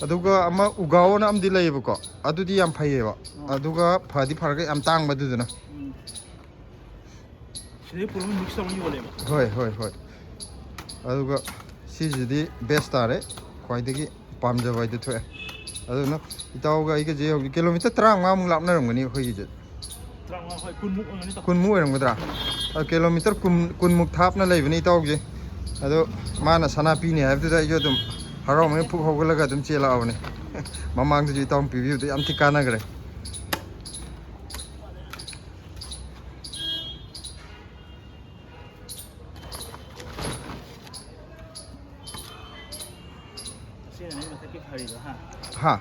ꯑꯗꯨꯒ ꯑꯃ ꯎꯒꯥꯎ ꯑꯅ ꯑꯃꯗꯤ ꯂꯩꯌꯦꯕꯀꯣ, ꯑꯗꯨꯗꯤ ꯌꯥꯝ ꯐꯩꯌꯦꯕ꯫ ꯑꯣ꯫ ꯑꯗꯨꯒ ꯐꯗꯤ ꯐꯔꯒ ꯌꯥꯝ ꯇꯥꯡꯕ ꯑꯗꯨꯗꯨꯅ꯫ ꯎꯝ꯫ ꯁꯤꯗꯩ ꯄꯨꯂꯞ mix ꯇꯧꯔ ꯌꯣꯜꯂꯦꯕ? ꯍꯣꯏ, ꯍꯣꯏ, ꯍꯣꯏ꯫ ꯑꯗꯨꯒ ꯁꯤꯁꯤꯗꯤ best ꯇꯥꯔꯦ, ꯈ꯭ꯋꯥꯏꯗꯒꯤ ꯄꯥꯝꯖꯕ ꯍꯥꯏꯗꯨ ꯊꯣꯛꯑꯦ꯫ ꯑꯗꯨꯅ ꯏꯇꯥꯎꯒ ꯑꯩꯒꯁꯦ ꯍꯧꯖꯤꯛ kilometre ꯇꯔꯥꯃꯉꯥꯃꯨꯛ ꯂꯥꯞꯅꯔꯝꯒꯅꯤ ꯑꯩꯈꯣꯏꯒꯤꯁꯦ꯫ ꯇꯔꯥꯃꯉꯥ, ꯍꯣꯏ, ꯀꯨꯟꯃꯨꯛ ꯑꯣꯏꯔꯝꯒꯅꯤ, ꯏꯇꯥꯎ꯫ ꯀꯨꯟꯃꯨꯛ ꯑꯣꯏꯔꯝꯒꯗ꯭ꯔꯥ? ꯑ, kilometre ꯀꯨꯟ, ꯀꯨꯟꯃꯨꯛ ꯊꯥꯞꯅ ꯂꯩꯕꯅꯤ ꯏꯇꯥꯎꯒꯤ꯫ ꯑꯗꯣ ꯃꯥꯅ ꯁꯅꯥ ꯄꯤꯅꯤ ꯍꯥꯏꯕꯗꯨꯗ ꯑꯩꯁꯨ ꯑꯗꯨꯝ ꯍꯔꯥꯎꯃꯟ ꯄꯨꯛ ꯍꯧꯒꯠꯂꯒ ꯑꯗꯨꯝ ꯆꯦꯜꯂꯛꯑꯕꯅꯤ꯫ ꯃꯃꯥꯡꯗꯁꯨ ꯏꯇꯥꯎꯅ ꯄꯤꯕꯤꯕꯗꯣ ꯌꯥꯝ ꯊꯤ ꯀꯥꯟꯅꯈ꯭ꯔꯦ꯫ ꯑꯁꯤꯅꯅꯦ ꯃꯊꯛꯀꯤ ꯐꯔꯤꯗꯣ, ꯍꯥ? ꯍꯥ?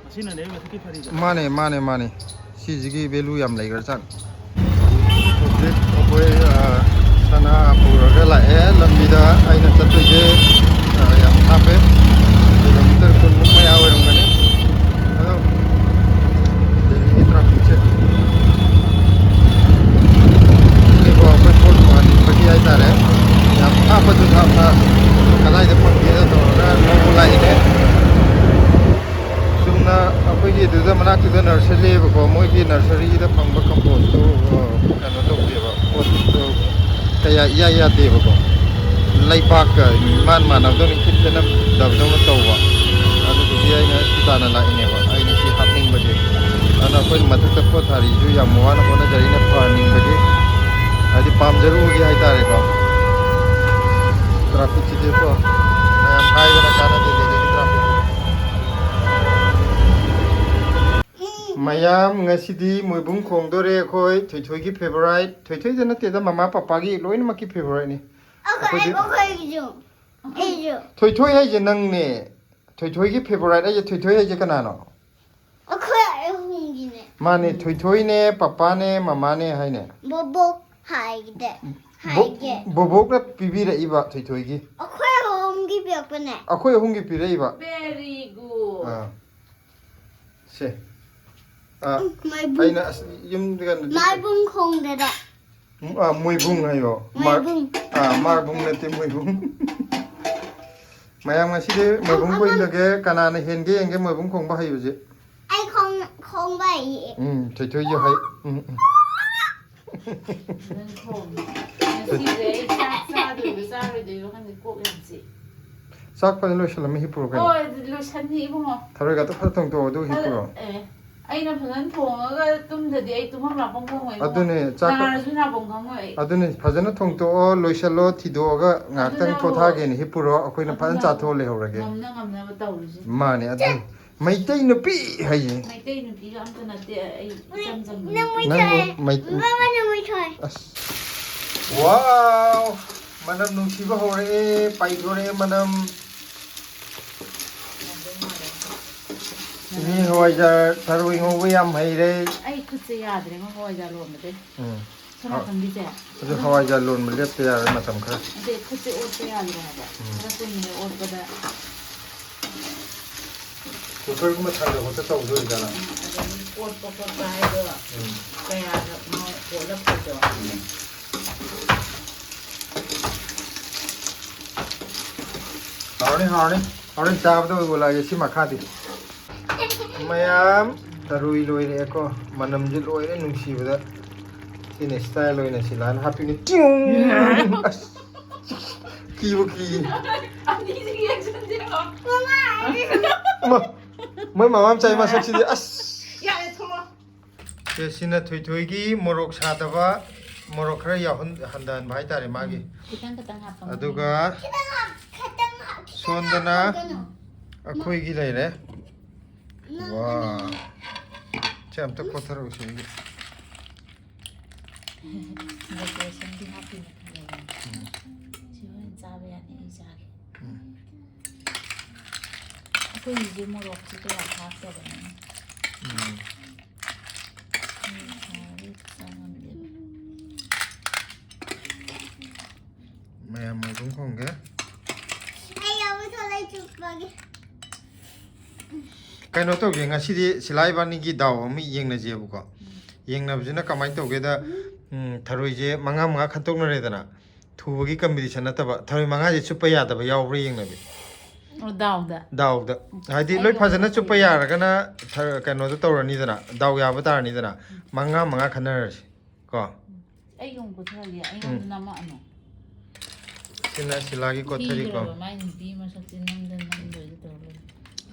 ꯑꯁꯤꯅꯅꯦ ꯃꯊꯛꯀꯤ ꯐꯔꯤꯗꯣ? ꯃꯥꯅꯦ, ꯃꯥꯅꯦ, ꯃꯥꯅꯦ꯫ ꯁꯤꯁꯤꯒꯤ ꯚꯦꯂꯨ ꯌꯥꯝ ꯂꯩꯈ꯭ꯔꯖꯥꯠꯅꯤ꯫ ꯍꯧꯖꯤꯛ ꯑꯩꯈꯣꯏ, ꯑ, ꯁꯅꯥ ꯄꯨꯔꯒ ꯂꯥꯛꯑꯦ꯫ ꯂꯝꯕꯤꯗ ꯑꯩꯅ ꯆꯠꯇꯣꯏꯁꯦ, ꯑ, ꯌꯥꯝ ꯊꯥꯞꯄꯦ, ꯀꯤꯂꯣꯃꯤꯇꯔ ꯀꯨꯟꯃꯨꯛ ꯃꯌꯥ ꯑꯣꯏꯔꯝꯒꯅꯤ꯫ ꯑꯗꯣ ꯗꯦꯜꯂꯤꯒꯤ ꯇ꯭ꯔꯥꯐꯤꯛꯁꯦ ꯁꯤꯅꯤꯀꯣ ꯑꯩꯈꯣꯏ ꯄꯣꯠ ꯊꯥꯅꯤꯡꯕꯒꯤ ꯍꯥꯏꯇꯥꯔꯦ꯫ ꯌꯥꯝ ꯊꯥꯞꯄꯁꯨ ꯊꯥꯞꯄ, ꯀꯗꯥꯏꯗ ꯐꯪꯒꯦꯅ ꯇꯧꯔꯒ ꯂꯧꯕ ꯂꯥꯛꯏꯅꯦ꯫ ꯆꯨꯝꯅ ꯑꯩꯈꯣꯏꯒꯤ ꯑꯗꯨꯗ ꯃꯅꯥꯛꯇꯨꯗ ꯅꯔꯁꯔꯤ ꯂꯩꯌꯦꯕꯀꯣ, ꯃꯣꯏꯒꯤ ꯅꯔꯁꯔꯤꯗ ꯐꯪꯕ ꯀꯝꯄꯣꯁꯇꯨ, ꯑ, ꯀꯩꯅꯣ ꯇꯧꯗꯦꯕ, ꯄꯣꯠꯇꯨ ꯀꯌꯥ ꯏꯌꯥ ꯌꯥꯗꯦꯕꯀꯣ꯫ ꯂꯩꯕꯥꯛꯀ ꯏꯃꯥꯟ ꯃꯥꯟꯅꯕꯗꯧꯅ, ꯏꯈꯦꯠ ꯈꯦꯠꯅꯗꯕꯗꯧꯅ ꯇꯧꯕ꯫ ꯑꯗꯨꯗꯨꯒꯤ ꯑꯩꯅ ꯁꯤ ꯇꯥꯟꯅ ꯂꯥꯛꯏꯅꯦꯕ, ꯑꯩꯅ ꯁꯤ ꯍꯥꯞꯅꯤꯡꯕꯒꯤ꯫ ꯑꯗꯨꯅ ꯑꯩꯈꯣꯏꯅ ꯃꯊꯛꯇ ꯄꯣꯠ ꯊꯥꯔꯤꯁꯨ ꯌꯥꯝ ꯋꯥꯅ ꯍꯣꯠꯅꯖꯔꯤꯅ ꯐꯍꯟꯅꯤꯡꯕꯒꯤ, ꯍꯥꯏꯗꯤ ꯄꯥꯝꯖꯔꯨꯕꯒꯤ ꯍꯥꯏꯇꯥꯔꯦꯀꯣ꯫ ꯇ꯭ꯔꯥꯐꯤꯛꯁꯤꯗꯤꯀꯣ ꯃꯌꯥꯝ ꯍꯥꯏꯗꯅ ꯀꯥꯟꯅꯗꯦ ꯗꯦꯜꯂꯤꯒꯤ ꯇ꯭ꯔꯥꯐꯤꯛꯁꯤꯗꯤ꯫ ꯃꯌꯥꯝ, ꯉꯁꯤꯗꯤ ꯃꯣꯏꯕꯨꯡ ꯈꯣꯡꯗꯣꯔꯦ ꯑꯩꯈꯣꯏ꯫ ꯊꯣꯏꯊꯣꯏꯒꯤ ꯐꯦꯚꯣꯔꯥꯏꯠ, ꯊꯣꯏꯊꯣꯏꯗ ꯅꯠꯇꯦꯗ, ꯃꯃꯥ ꯄꯄꯥꯒꯤ ꯂꯣꯏꯅꯃꯛꯀꯤ ꯐꯦꯚꯣꯔꯥꯏꯠꯅꯤ꯫ ꯑꯩꯈꯣꯏꯗꯤ ꯑꯩꯈꯣꯏꯒꯤꯁꯨ꯫ ꯑꯩꯁꯨ꯫ ꯊꯣꯏꯊꯣꯏ ꯍꯥꯏꯁꯦ ꯅꯪꯅꯦ꯫ ꯊꯣꯏꯊꯣꯏꯒꯤ ꯐꯦꯚꯣꯔꯥꯏꯠ ꯍꯥꯏꯁꯦ, ꯊꯣꯏꯊꯣꯏ ꯍꯥꯏꯁꯦ ꯀꯅꯥꯅꯣ? ꯑꯩꯈꯣꯏ ꯑꯍꯨꯝꯒꯤꯅꯦ꯫ ꯃꯥꯅꯦ, ꯊꯣꯏꯊꯣꯏꯅꯦ, ꯄꯄꯥꯅꯦ, ꯃꯃꯥꯅꯦ ꯍꯥꯏꯅꯦ꯫ ꯕꯣꯕꯣꯛ ꯍꯥꯏꯒꯦ꯫ ꯕꯣ-, ꯍꯥꯏꯒꯦ꯫ ꯕꯣꯕꯣꯛꯅ ꯄꯤꯕꯤꯔꯛꯏꯕ ꯊꯣꯏꯊꯣꯏꯒꯤ꯫ ꯑꯩꯈꯣꯏ ꯑꯍꯨꯝꯒꯤ ꯄꯤꯔꯛꯄꯅꯦ꯫ ꯑꯩꯈꯣꯏ ꯑꯍꯨꯝꯒꯤ ꯄꯤꯔꯛꯏꯕ꯫ Very good꯫ ꯑꯥ꯫ ꯁꯦ꯫ ꯑꯥ, ꯎꯝ, ꯃꯥꯏꯕꯨꯡ꯫ ꯑꯩꯅ ꯑꯁ ꯌꯨꯝꯗ ꯀꯩꯅꯣꯗꯤ ꯃꯥꯏꯕꯨꯡ ꯈꯣꯡꯗꯔꯦ꯫ ꯎꯝ, ꯑꯥ, ꯃꯣꯏꯕꯨꯡ ꯍꯥꯏꯌꯣ꯫ ꯃꯥꯔ-, ꯃꯥꯏꯕꯨꯡ꯫ ꯑꯥ, ꯃꯥꯔꯕꯨꯡ ꯅꯠꯇꯦ, ꯃꯣꯏꯕꯨꯡ꯫ ꯃꯌꯥꯝ ꯉꯁꯤꯗꯤ ꯃꯣꯏꯕꯨꯡ ꯑꯃ ꯈꯣꯏꯗꯒꯦ ꯀꯅꯥꯅ ꯍꯦꯟꯒꯦ ꯌꯦꯡꯒꯦ ꯃꯣꯏꯕꯨꯡ ꯈꯣꯡꯕ ꯍꯩꯕꯁꯦ꯫ ꯑꯩ ꯈꯣꯡ-, ꯈꯣꯡꯕ ꯍꯩꯌꯦ꯫ ꯎꯝ, ꯊꯣꯏꯊꯣꯏꯁꯨ ꯍꯩ꯫ ꯎꯝ, ꯎꯝ꯫ ꯅꯪ ꯈꯣꯡꯉꯦ꯫ ꯉꯁꯤꯁꯦ ꯑꯩ ꯆꯥꯛ ꯆꯥꯗꯣꯏꯔꯣ ꯆꯥꯔꯣꯏꯗꯣꯏꯔꯣ ꯈꯪꯗꯦ, ꯀꯣꯛ ꯌꯥꯝ ꯆꯤꯛꯑꯦ꯫ ꯆꯥꯛ ꯐꯖꯅ ꯂꯣꯏꯁꯤꯜꯂꯝꯃꯤ ꯍꯤꯞꯄꯨꯔꯣ ꯀꯩꯅꯣ꯫ ꯍꯣꯏ, ꯑꯗꯨꯗꯤ ꯂꯣꯏꯁꯟꯅꯤ ꯏꯕꯨꯡꯉꯣ꯫ ꯊꯔꯣꯏ ꯈꯛꯇ ꯐꯖꯅ ꯊꯣꯡꯗꯣꯛꯑꯣ, ꯑꯗꯨꯒ ꯍꯤꯞꯄꯨꯔꯣ꯫ ꯑꯦ, ꯑꯩꯅ ꯐꯖꯅ ꯊꯣꯡꯉꯒ ꯇꯨꯝꯗꯗꯤ ꯑꯩ ꯇꯨꯝꯐꯝ ꯂꯥꯛꯐꯝ ꯈꯪꯉꯣꯏ ꯏꯕꯨꯡꯉꯣ꯫ ꯑꯗꯨꯅꯦ, ꯆꯥꯛ ꯅꯥꯔꯁꯨ ꯅꯥꯐꯝ ꯈꯪꯉꯣꯏ ꯑꯩ꯫ ꯑꯗꯨꯅꯦ, ꯐꯖꯅ ꯊꯣꯡꯗꯣꯛꯑꯣ, ꯂꯣꯏꯁꯤꯜꯂꯣ, ꯊꯤꯗꯣꯛꯑꯒ ꯉꯥꯏꯍꯥꯛꯇꯪ ꯑꯗꯨꯅ ꯄꯣꯊꯥꯒꯦꯅ ꯍꯤꯞꯄꯨꯔꯣ, ꯑꯩꯈꯣꯏꯅ ꯐꯖꯅ ꯑꯗꯨꯅ ꯆꯥꯊꯣꯛꯑ ꯂꯩꯍꯧꯔꯒꯦ꯫ ꯉꯝꯅ ꯉꯝꯅꯕ ꯇꯧꯔꯤꯁꯦ꯫ ꯃꯥꯅꯦ, ꯑꯗꯨ ꯃꯩꯇꯩ ꯅꯨꯄꯤ ꯍꯥꯏꯌꯦ꯫ ꯃꯩꯇꯩ ꯅꯨꯄꯤꯒ ꯑꯝꯇ ꯅꯠꯇꯦ ꯑꯩ, ꯏꯆꯝ ꯆꯝꯕ ꯅꯪ ꯅꯨꯄꯤ꯫ ꯃꯩꯇꯩ꯫ ꯅꯪꯕꯨ ꯃꯩ-, ꯕꯕꯥ, ꯅꯪ ꯃꯩꯇꯩ꯫ ꯑꯁ꯫ ꯋꯥꯎ! ꯃꯅꯝ ꯅꯨꯡꯁꯤꯕ ꯍꯧꯔꯛꯑꯦ, ꯄꯥꯏꯊꯣꯔꯛꯑꯦ ꯃꯅꯝ꯫ ꯏꯅꯦ ꯍꯋꯥꯏꯖꯥꯔ ꯊꯔꯣꯏ ꯉꯧꯕ ꯌꯥꯝ ꯍꯩꯔꯦ꯫ ꯑꯩ ꯈꯨꯠꯁꯦ ꯌꯥꯗ꯭ꯔꯦꯉꯣ ꯍꯋꯥꯏꯖꯥꯔ ꯂꯣꯟꯕꯗꯩ꯫ ꯎꯝ꯫ ꯁꯣꯝ ꯅꯥꯀꯟꯒꯤꯁꯦ꯫ ꯑꯗꯨ ꯍꯋꯥꯏꯖꯥꯔ ꯂꯣꯟꯕ ꯂꯦꯞꯇ ꯌꯥꯔꯣꯏ ꯃꯇꯝ ꯈꯔ꯫ ꯑꯗꯩ ꯈꯨꯠꯁꯦ ꯑꯣꯠꯄ ꯌꯥꯗ꯭ꯔꯦ ꯍꯥꯏꯕ꯫ ꯎꯝ꯫ ꯈꯔ ꯀꯨꯏꯅ ꯑꯣꯠꯄꯗ꯫ ꯀꯨꯀꯔꯒꯨꯝꯕ ꯊꯥꯡꯗ ꯈꯣꯠꯇ ꯇꯧꯗꯣꯏ ꯑꯣꯏꯖꯥꯠꯂꯥ? ꯎꯝ, ꯑꯗꯒꯤ ꯑꯣꯠꯄ ꯈꯣꯠꯄ ꯍꯥꯏꯗꯣ ꯎꯝ꯫ ꯀꯌꯥꯗ ꯃꯣꯏ ꯑꯣꯠꯂꯛꯄꯗꯣ꯫ ꯎꯝ꯫ ꯍꯥꯎꯔꯅꯤ, ꯍꯥꯎꯔꯅꯤ꯫ ꯍꯣꯔꯦꯟ ꯆꯥꯕꯗ ꯑꯣꯏꯕ ꯑꯣꯜꯂꯛꯑꯒꯦ ꯁꯤ ꯃꯈꯥꯗꯤ꯫ ꯃꯌꯥꯝ ꯊꯔꯣꯏ ꯂꯣꯏꯔꯛꯑꯦꯀꯣ꯫ ꯃꯅꯝꯁꯨ ꯂꯣꯏꯔꯦ ꯅꯨꯡꯁꯤꯕꯗ꯫ ꯁꯤꯅ style ꯑꯣꯏꯅ ꯁꯤꯂꯥꯅ ꯍꯥꯞꯄꯤꯅꯤ꯫ ꯇꯤꯌꯨꯡ! ꯑꯁ! ꯀꯤꯕꯨ ꯀꯤ꯫ ꯑꯅꯤꯁꯤꯒꯤ reactionꯁꯦ ꯌꯦꯡꯉꯣ꯫ ꯃꯥ! ꯃꯣꯏ ꯃꯃꯥ ꯃꯆꯥꯒꯤ ꯃꯁꯛꯁꯤꯗꯤ ꯑꯁ! ꯌꯥꯔꯦ, ꯊꯣꯛꯂꯛꯑꯣ꯫ ꯁꯦ, ꯁꯤꯅ ꯊꯣꯏꯊꯣꯏꯒꯤ ꯃꯣꯔꯣꯛ ꯁꯥꯗꯕ, ꯃꯣꯔꯣꯛ ꯈꯔ ꯌꯥꯎꯍꯟ-, ꯍꯟꯊꯍꯟꯕ ꯍꯥꯏꯇꯥꯔꯦ ꯃꯥꯒꯤ꯫ ꯎꯝ, ꯈꯤꯇꯪ ꯈꯤꯇꯪ ꯍꯥꯞꯄ ꯃꯍꯤꯅꯤ꯫ ꯑꯗꯨꯒ ꯈꯤꯇꯪ ꯍꯥꯞ-, ꯈꯤꯇꯪ ꯁꯣꯝꯗꯅ ꯍꯥꯞꯄꯒꯅꯨ꯫ ꯑꯩꯈꯣꯏꯒꯤ ꯂꯩꯔꯦ꯫ ꯅꯪ ꯋꯥ꯫ ꯑꯅꯤ꯫ ꯁꯦ, ꯑꯝꯇ ꯀꯣꯠꯊꯔꯛꯎꯁꯦ ꯑꯩꯒꯤ꯫ Decorationꯒꯤ ꯍꯥꯞꯄꯤꯅꯦ ꯈꯜꯂꯦꯕ꯫ ꯎꯝ꯫ ꯁꯤ ꯍꯣꯔꯦꯟ ꯆꯥꯕ ꯌꯥꯅꯤ, ꯑꯩ ꯆꯥꯒꯦ꯫ ꯎꯝ꯫ ꯑꯩꯈꯣꯏꯒꯤꯁꯦ ꯃꯣꯔꯣꯛꯁꯦ ꯀꯌꯥ ꯊꯥꯛꯇꯕꯅꯤꯅ꯫ ꯎꯝ꯫ ꯎꯝ, ꯍꯥꯎꯔꯦ, ꯆꯥ ꯉꯝꯗꯦꯕ꯫ ꯃꯌꯥꯝ ꯑꯗꯨꯝ ꯈꯣꯡꯒꯦ꯫ ꯑꯩ ꯑꯃꯨꯛ ꯊꯣꯛꯂꯛꯑꯦ ꯆꯨꯞꯄꯒꯦ꯫ ꯀꯩꯅꯣ ꯇꯧꯒꯦ, ꯉꯁꯤꯗꯤ ꯁꯤꯂꯥ ꯏꯕꯥꯅꯤꯒꯤ ꯗꯥꯎ ꯑꯃ ꯌꯦꯡꯅꯁꯦꯕꯀꯣ꯫ ꯌꯦꯡꯅꯕꯁꯤꯅ ꯀꯃꯥꯏꯅ ꯇꯧꯒꯦꯗ, ꯎꯝ, ꯊꯔꯣꯏꯁꯦ ꯃꯉꯥ ꯃꯉꯥ ꯈꯟꯇꯣꯛꯅꯔꯦꯗꯅ꯫ ꯊꯨꯕꯒꯤ competition ꯅꯠꯇꯕ, ꯊꯔꯣꯏ ꯃꯉꯥꯁꯦ ꯆꯨꯞꯄ ꯌꯥꯗꯕ ꯌꯥꯎꯕ꯭ꯔꯥ ꯌꯦꯡꯅꯕꯤ꯫ ꯑꯣ, ꯗꯥꯎꯗ꯫ ꯗꯥꯎꯗ꯫ ꯍꯥꯏꯗꯤ ꯑꯩ ꯂꯣꯏ ꯐꯖꯅ ꯌꯥꯎꯕ ꯆꯨꯞꯄ ꯍꯩꯌꯦ꯫ ꯌꯥꯔꯒꯅ ꯊ-, ꯀꯩꯅꯣꯗ ꯇꯧꯔꯅꯤꯗꯅ, ꯗꯥꯎ ꯌꯥꯕ ꯇꯥꯔꯅꯤꯗꯅ꯫ ꯃꯉꯥ ꯃꯉꯥ ꯈꯟꯅꯔꯁꯤ ꯀꯣ꯫ ꯑꯩ ꯑꯃꯨꯛ ꯀꯣꯠꯊꯔꯒꯦ, ꯑꯩꯉꯣꯟꯗ ꯎꯝ꯫ ꯅꯝꯃꯛꯑꯅꯨ꯫ ꯁꯤꯅ ꯁꯤꯂꯥꯒꯤ ꯀꯣꯊꯔꯤꯀꯣ꯫ ꯊꯤꯈ꯭ꯔꯕ ꯃꯥꯏ ꯅꯨꯄꯤ ꯃꯁꯛꯁꯦ ꯅꯝꯗ ꯅꯝꯗꯣꯏꯗ ꯇꯧꯔ ꯂꯩ꯫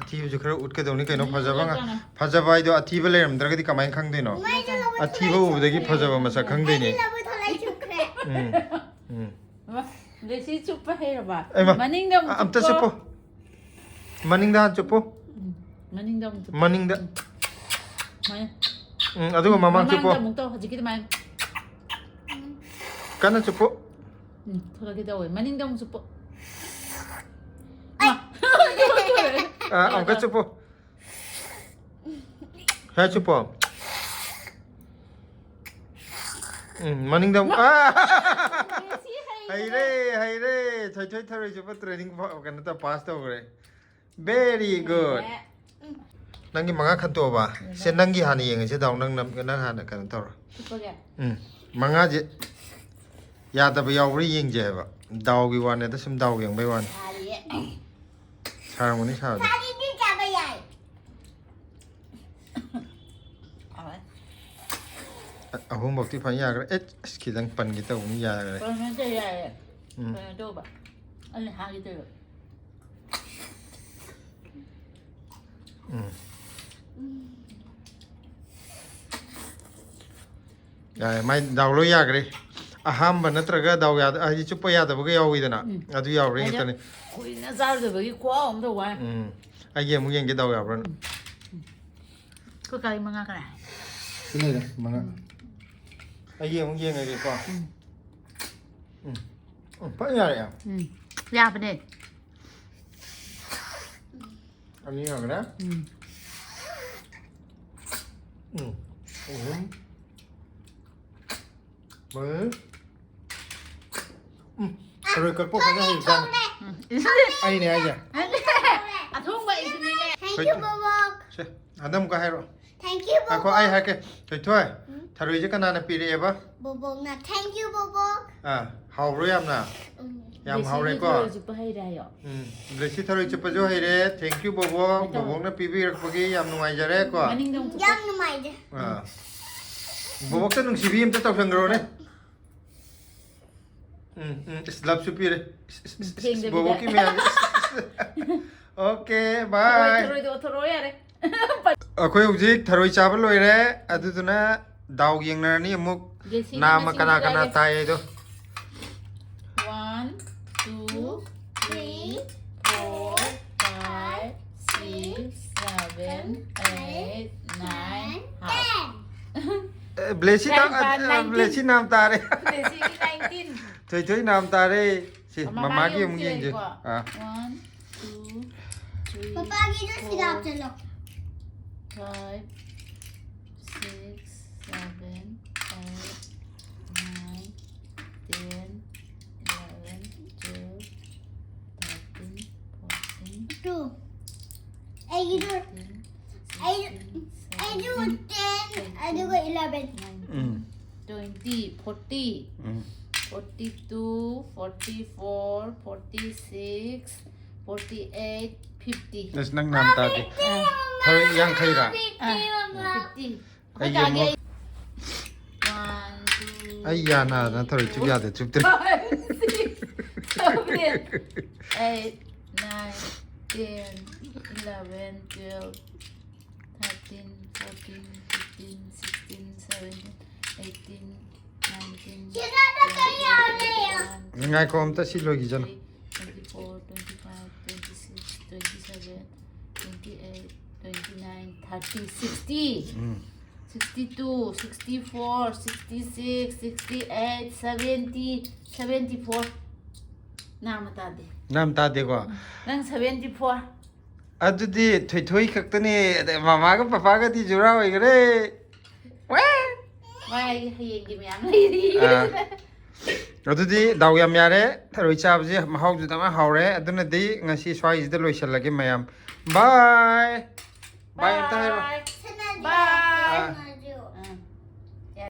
ꯑꯊꯤꯕꯁꯨ ꯈꯔ ꯎꯠꯀꯗꯧꯅꯤ ꯀꯩꯅꯣ, ꯎꯝ, ꯐꯖꯕ ꯉꯥ-, ꯀꯅꯥ? ꯐꯖꯕ ꯍꯥꯏꯗꯣ ꯑꯊꯤꯕ ꯂꯩꯔꯝꯗ꯭ꯔꯒꯗꯤ ꯀꯃꯥꯏꯅ ꯈꯪꯗꯣꯏꯅꯣ? ꯃꯥꯏꯗ ꯂꯧꯕ ꯑꯊꯤꯕ ꯊꯣꯛꯂꯛꯏ ꯎꯕꯗꯒꯤ ꯆꯨꯝꯈ꯭ꯔꯦ꯫ ꯐꯖꯕ ꯃꯁꯛ ꯈꯪꯗꯣꯏꯅꯦ꯫ ꯃꯥꯏꯗ ꯂꯧꯕ ꯊꯣꯛꯂꯛꯏ ꯆꯨꯝꯈ꯭ꯔꯦ꯫ ꯎꯝ, ꯎꯝ꯫ ꯃꯥ, ꯂꯦꯁꯤ ꯆꯨꯞꯄ ꯍꯩꯔꯕ? ꯑꯩꯃ, ꯃꯅꯤꯡꯗ ꯑꯃꯨꯛ ꯑ-, ꯑꯝꯇ ꯆꯨꯞꯄꯣ꯫ ꯆꯨꯞꯄꯣ꯫ ꯃꯅꯤꯡꯗ ꯍꯥꯟꯅ ꯆꯨꯞꯄꯣ꯫ ꯎꯝ, ꯃꯅꯤꯡꯗ ꯑꯃꯨꯛ ꯆꯨꯞꯄꯣ꯫ ꯃꯅꯤꯡꯗ꯫ ꯎꯝ꯫ ꯃꯥꯏ-, ꯎꯝ, ꯑꯗꯨꯒ ꯃꯃꯥꯡ ꯃꯃꯥꯡꯗ ꯆꯨꯞꯄꯣ꯫ ꯑꯃꯨꯛ ꯇꯧ, ꯍꯧꯖꯤꯛꯀꯤ ꯑꯗꯨꯃꯥꯏꯅ꯫ ꯀꯟꯅ ꯆꯨꯞꯄꯣ꯫ ꯎꯝ, ꯊꯣꯛꯂꯛꯀꯦ ꯇꯧꯋꯦ꯫ ꯃꯅꯤꯡꯗ ꯑꯃꯨꯛ ꯆꯨꯞꯄꯣ꯫ ꯑꯥ, ꯑꯃꯨꯛꯀ ꯆꯨꯞꯄꯣ꯫ ꯍꯦ ꯆꯨꯞꯄꯣ꯫ ꯎꯝ, ꯃꯅꯤꯡꯗ ꯑꯃꯨꯛ꯫ ꯑꯥ! ꯍꯩꯔꯦ, ꯍꯩꯔꯦ꯫ ꯊꯣꯏꯊꯣꯏ ꯊꯔꯣꯏ ꯆꯨꯞꯄ training ꯐꯥꯎ ꯀꯩꯅꯣ ꯇꯧ, pass ꯇꯧꯈ꯭ꯔꯦ꯫ Very good꯫ ꯅꯪꯒꯤ ꯃꯉꯥ ꯈꯟꯇꯣꯛꯑꯕ? ꯁꯦ, ꯅꯪꯒꯤ ꯍꯥꯟꯅ ꯌꯦꯡꯉꯁꯦ, ꯗꯥꯎ꯫ ꯅꯪ, ꯅꯪ, ꯅꯪ ꯍꯥꯟꯅ ꯀꯩꯅꯣ ꯇꯧꯔꯣ꯫ ꯆꯨꯞꯄꯒꯦ? ꯎꯝ꯫ ꯃꯉꯥꯁꯦ ꯌꯥꯗꯕ ꯌꯥꯎꯕ꯭ꯔꯥ ꯌꯦꯡꯁꯦ ꯍꯥꯏꯕ꯫ ꯗꯥꯎꯒꯤ ꯋꯥꯅꯦꯗ, ꯁꯨꯝ ꯗꯥꯎ ꯌꯦꯡꯕꯩ ꯋꯥꯅꯤ꯫ ꯁꯥꯔꯤꯌꯦ꯫ ꯁꯥꯔꯝꯒꯅꯤ, ꯁꯥꯕꯗꯤ꯫ ꯁꯥꯔꯤꯗꯤ ꯆꯥꯕ ꯌꯥꯏ꯫ ꯍꯥꯎꯋꯦ꯫ ꯑ-, ꯑꯍꯨꯝꯐꯧꯇꯤ ꯐꯅ ꯌꯥꯈ꯭ꯔꯦ꯫ ꯑꯦ, ꯑꯁ, ꯈꯤꯇꯪ ꯄꯟꯒꯦ ꯇꯧꯕꯅꯤ, ꯌꯥꯈ꯭ꯔꯦ꯫ ꯀꯩꯅꯣ ꯅꯠꯇꯦ, ꯌꯥꯏꯌꯦ꯫ ꯎꯝ꯫ ꯀꯩꯅꯣ ꯇꯧꯕ꯫ ꯑꯩꯅ ꯍꯥꯏꯒꯦ ꯇꯧꯕ꯫ ꯎꯝ꯫ ꯌꯥꯔꯦ, ꯃꯥꯏ ꯗꯥꯎ ꯂꯣꯏ ꯌꯥꯈ꯭ꯔꯦ꯫ ꯑꯍꯥꯝꯕ ꯅꯠꯇ꯭ꯔꯒ ꯗꯥꯎ ꯌꯥꯗ-, ꯍꯥꯏꯗꯤ ꯆꯨꯞꯄ ꯌꯥꯗꯕꯒ ꯌꯥꯎꯋꯤꯗꯅ, ꯎꯝ꯫ ꯑꯗꯨ ꯌꯥꯎꯔꯦ ꯍꯥꯏꯗꯤ ꯍꯦꯛꯇꯅꯤ꯫ ꯀꯨꯏꯅ ꯆꯥꯔꯨꯗꯕꯒꯤ ꯈꯨꯍꯥꯎ ꯑꯃ ꯇꯧꯕ ꯋꯥꯅꯤ꯫ ꯎꯝ꯫ ꯑꯩꯒꯤ ꯑꯃꯨꯛ ꯌꯦꯡꯒꯦ, ꯗꯥꯎ ꯌꯥꯕ꯭ꯔꯥꯅ꯫ ꯑꯩꯈꯣꯏ ꯀꯥꯒꯤ ꯃꯉꯥ ꯀꯅꯥ? ꯁꯤ ꯂꯩꯔꯦ, ꯃꯉꯥ꯫ ꯑꯩꯒꯤ ꯑꯃꯨꯛ ꯌꯦꯡꯉꯒꯦꯀꯣ꯫ ꯎꯝ꯫ ꯎꯝ꯫ ꯎꯝ, ꯐꯖꯅ ꯌꯥꯔꯛꯑꯦ꯫ ꯎꯝ꯫ ꯌꯥꯕꯅꯦ꯫ ꯑꯅꯤ ꯌꯥꯈ꯭ꯔꯦ꯫ ꯎꯝ꯫ ꯎꯝ꯫ ꯑꯍꯨꯝ꯫ ꯃꯔꯤ꯫ ꯎꯝ꯫ ꯊꯔꯣꯏ ꯀꯛꯄ ꯐꯖꯅ ꯍꯩꯕꯖꯥꯠꯅꯤ꯫ ꯎꯝ꯫ ꯑꯩꯅꯦ ꯍꯥꯏꯁꯦ꯫ ꯑꯊꯣꯡꯕ ꯑꯩꯁꯨꯅꯤꯅꯦ꯫ Thank you, ꯕꯣꯕꯣꯛ꯫ ꯁꯦ, ꯍꯟꯗꯛ ꯑꯃꯨꯛꯀ ꯍꯥꯏꯔꯛꯑꯣ꯫ Thank you, ꯉꯥꯏꯈꯣ, ꯑꯩ ꯕꯣꯕꯣꯛ꯫ ꯍꯥꯏꯔꯛꯀꯦ꯫ ꯊꯣꯏꯊꯣꯏ, ꯎꯝ? ꯊꯔꯣꯏꯁꯦ ꯀꯅꯥꯅ ꯄꯤꯔꯛꯑꯦꯕ? ꯕꯣꯕꯣꯛꯅ꯫ Thank you, ꯕꯣꯕꯣꯛ꯫ ꯑꯥ, ꯍꯥꯎꯕ꯭ꯔꯣ ꯌꯥꯝꯅ? ꯎꯝ꯫ ꯌꯥꯝ ꯕ꯭ꯂꯦꯁꯤꯒꯤ ꯍꯥꯎꯔꯦꯀꯣ? ꯊꯔꯣꯏ ꯆꯨꯞꯄ ꯍꯩꯔꯦ ꯍꯥꯏꯌꯣ꯫ ꯎꯝ, ꯕ꯭ꯂꯦꯁꯤ ꯊꯔꯣꯏ ꯆꯨꯞꯄꯁꯨ ꯍꯩꯔꯦ꯫ Thank you, ꯕꯣꯕꯣꯛ꯫ ꯀꯃꯥꯏ ꯇꯧꯕ? ꯕꯣꯕꯣꯛꯅ ꯄꯤꯕꯤꯔꯛꯄꯒꯤ ꯌꯥꯝ ꯅꯨꯡꯉꯥꯏꯖꯔꯦꯀꯣ꯫ ꯃꯅꯤꯡꯗ ꯑꯃꯨꯛ ꯆꯨꯞꯄꯣ꯫ ꯌꯥꯝ ꯅꯨꯡꯉꯥꯏꯖꯔꯦ꯫ ꯑꯥ꯫ ꯕꯣꯕꯣꯛꯇ ꯅꯨꯡꯁꯤꯕꯤ ꯑꯝꯇ ꯇꯧꯁꯟꯈ꯭ꯔꯣꯅꯦ꯫ ꯎꯝ, ꯎꯝ, ꯏꯁ, love ꯁꯨ ꯄꯤꯔꯦ꯫ ꯏꯁ, ꯏꯁ, ꯏꯁ, ꯏꯁ, ꯊꯦꯡꯗꯕꯤꯗ꯫ ꯕꯣꯕꯣꯛꯀꯤ ꯃꯌꯥꯝꯁꯦ꯫ ꯏꯁ, ꯏꯁ, ꯏꯁ꯫ Okay, ꯊꯔꯣꯏ, bye꯫ ꯊꯔꯣꯏꯗꯣ ꯑꯣꯊꯣꯔꯛꯑꯣ ꯌꯥꯔꯦ꯫ ꯑꯩꯈꯣꯏ ꯍꯧꯖꯤꯛ ꯊꯔꯣꯏ ꯆꯥꯕ ꯂꯣꯏꯔꯦ, ꯑꯗꯨꯗꯨꯅ ꯗꯥꯎ ꯌꯦꯡꯅꯔꯅꯤ ꯑꯃꯨꯛ꯫ ꯖꯦꯁꯤꯅ ꯅꯥꯝꯃ ꯃꯁꯤꯡ ꯀꯅꯥ ꯀꯅꯥ ꯊꯤꯔꯛꯑꯒꯦ꯫ ꯇꯥꯏ ꯍꯥꯏꯗꯣ꯫ One, two, three, four, five, six, seven, eight, nine, half꯫ ꯑꯦ, ꯕ꯭ꯂꯦꯁꯤ ꯅꯥꯝ-, ꯇꯔꯥꯅꯤꯄꯥꯟ, ꯑ, nineteen꯫ ꯕ꯭ꯂꯦꯁꯤ ꯅꯥꯝ ꯇꯥꯔꯦ꯫ ꯕ꯭ꯂꯦꯁꯤꯒꯤ nineteen꯫ ꯊꯣꯏꯊꯣꯏ ꯅꯥꯝ ꯇꯥꯔꯦ꯫ ꯁꯤ ꯃꯃꯥꯒꯤ ꯃꯃꯥꯒꯤ ꯑꯃꯨꯛ ꯑꯃꯨꯛ ꯌꯦꯡꯁꯦ꯫ ꯌꯦꯡꯒꯦꯀꯣ꯫ ꯑꯥ꯫ One, two, three, ꯄꯄꯥꯒꯤꯗꯣ ꯁꯤꯗ four, ꯍꯥꯞꯆꯜꯂꯣ꯫ Five, six, seven, eight, nine, ten, eleven, twelve, thirteen, fourteen, Two. ꯑꯩꯒꯤꯗꯣ fifteen, ꯑꯩ sixteen, ꯑꯩꯒꯤꯗꯣ seventeen, ten ꯑꯗꯨꯒ eleven. nineteen, ꯎꯝ twenty, forty, ꯎꯝ forty-two, forty-four, forty-six, forty-eight, fifty. ꯑꯁ ꯅꯪ ꯅꯥꯝ ꯇꯥꯗꯦ꯫ ꯊꯔꯣꯏ ꯌꯥꯡꯈꯩꯔꯥ? ꯐꯤꯐꯇꯤ ꯃꯃꯥ. Fifty. ꯑꯩꯒꯤ ꯃꯈꯥꯒꯤ ꯑꯃꯨꯛ One, two, ꯑꯩ ꯌꯥ ꯅꯥꯗꯅ ꯊꯔꯣꯏ ꯆꯨꯞ ꯌꯥꯗꯦ, ꯆꯨꯞꯇ꯭ꯔꯦ꯫ five, six, seven, eight, nine, ten, eleven, twelve, thirteen, fourteen, fifteen, sixteen, seventeen, eighteen, nineteen, ꯁꯤꯗ ꯀꯌꯥ ꯂꯩ? ꯉꯥꯏꯈꯣ, ꯑꯝꯇ ꯁꯤ ꯂꯣꯏꯈꯤꯁꯅꯨ꯫ Twenty-four, twenty-five, twenty-six, twenty-seven, twenty-eight, twenty-nine, thirty, sixty. ꯎꯝ Sixty-two, sixty-four, sixty-six, sixty-eight, seventy, seventy-four. ꯅꯥꯝꯃ ꯇꯥꯗꯦ. ꯅꯥꯝ ꯇꯥꯗꯦꯀꯣ? ꯅꯪ seventy-four. ꯑꯗꯨꯗꯤ ꯊꯣꯏꯊꯣꯏ ꯈꯛꯇꯅꯦ꯫ ꯑꯗꯩ ꯃꯃꯥꯒ ꯄꯄꯥꯒꯗꯤ ꯖꯨꯔꯥ ꯑꯣꯏꯈ꯭ꯔꯦ꯫ ꯋꯦ! ꯃꯥꯏ ꯍꯌꯦꯡꯒꯤ ꯃꯌꯥꯝ ꯂꯩꯔꯤ. ꯑꯥ. ꯑꯗꯨꯗꯤ ꯗꯥꯎ ꯌꯥꯝ ꯌꯥꯔꯦ꯫ ꯊꯔꯣꯏ ꯆꯥꯕꯁꯦ ꯃꯍꯥꯎꯁꯨ ꯇꯃꯥꯏ ꯍꯥꯎꯔꯦ꯫ ꯑꯗꯨꯅꯗꯤ ꯉꯁꯤ ꯁ꯭ꯋꯥꯏꯁꯤꯗ ꯂꯣꯏꯁꯤꯜꯂꯒꯦ ꯃꯌꯥꯝ꯫ ꯕꯥꯏ! ꯕꯥꯏ ꯑꯝꯇ ꯍꯥꯏꯔꯣ꯫ Bye.